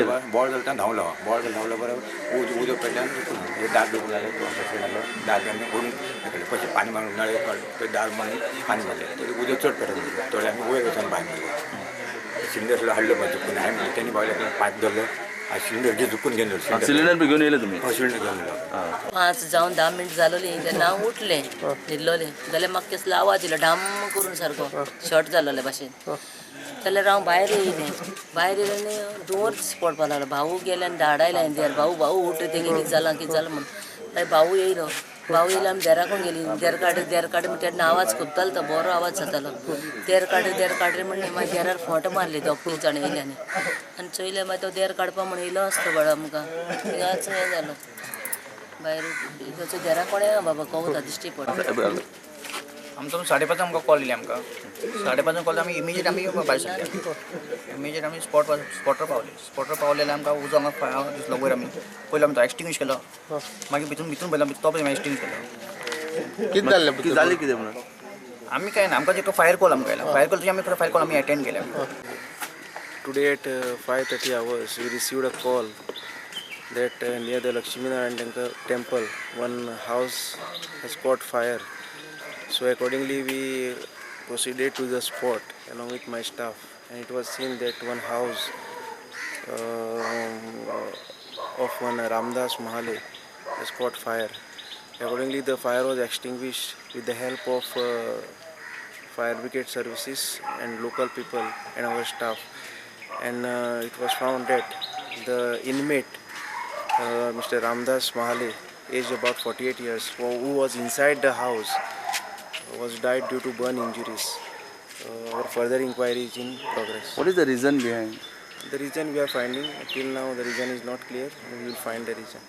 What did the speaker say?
केलें? बोळ जाता धांवलो, बोळ धांवलो बरोबर उदक पेटल्यान दार दुखूंक लागलें, जालो दार आमी ओडून काडलें. पयशे पाणी मारून नळे काडून दार मारून पाणी मारलें तरी उदक चड पेटलें. थोडे आमी वयर वचून भायर मारलें. सिलिंडर सुद्दां हाडलो मागीर चुकून. हांवें म्हणलें तेणी भायले पायप धरलो, सिलिंडर झुकून घेवन येयलो. सिलिंडर बी घेवन येयले तुमी? सिलिंडर घेवन येयलो. 5 जावन 10 मिनट जालोली तेन्ना हांव उठलें, न्हिदलोलें. जाल्यार म्हाका कसलो आवाज येयलो ढाम करून, सारको शॉर्ट जालोले भाशेन. जाल्यार हांव भायर येयलें. भायर येयलें आनी धुंवर पडपाक लागलो. भाऊ गेले आनी धाड आयले हांवें देर, भाऊ भाऊ उठ, तेंगे कितें जालां कितें जालां म्हूण. मागीर भाऊ येयलो. भाऊ येयलो, आमी देराकून गेली. देर काड देर काड म्हण तेन्ना आवाज खूब जालो, तो बरो आवाज जातालो. देर काड देर काड म्हण मागीर देरार फोंट मारली. दोग तीग जाणां येयले आनी आनी चोयलें मागीर तो देर काडपा म्हण येयलो आसता बाळा आमकां. थिंगाच हें जालो. भायर ताचो देरा कोणें बाबा कवता दिश्टी पडटा. आमचो 5:30 आमकां कॉल येयले. आमकां 5:30 कॉल, आमी इमिजिएट आमी भायर सरले. इमिजिएट आमी स्पॉटर पावले. स्पॉटर पावले जाल्यार आमकां उजो हांगा दिसलो वयर. आमी पयलो आमी तो एक्सटिंग्विश केलो. मागीर भितून भितून पयलो तो पळय एक्सटिंग्विश केलो. कितें जालें? कितें जालें कितें म्हणून आमी काय ना, आमकां जेका फायर कॉल आमकां आयला. फायर कॉल आमी फायर कॉल आमी एटेंड केले. Today at 5:30 hours we received a call that near the Lakshmi Narayan temple one house has caught fire. So accordingly we proceeded to the spot along with my staff, and it was seen that one house of one Ramdas Mahale has caught fire. Accordingly the fire was extinguished with the help of fire brigade services and local people and our staff, and it was found that the inmate Mr. Ramdas Mahale, aged about 48 years, who was inside the house, was died due to burn injuries. Our further inquiry is in progress. What is the reason behind? The reason we are finding till now, the reason is not clear. We will find the reason.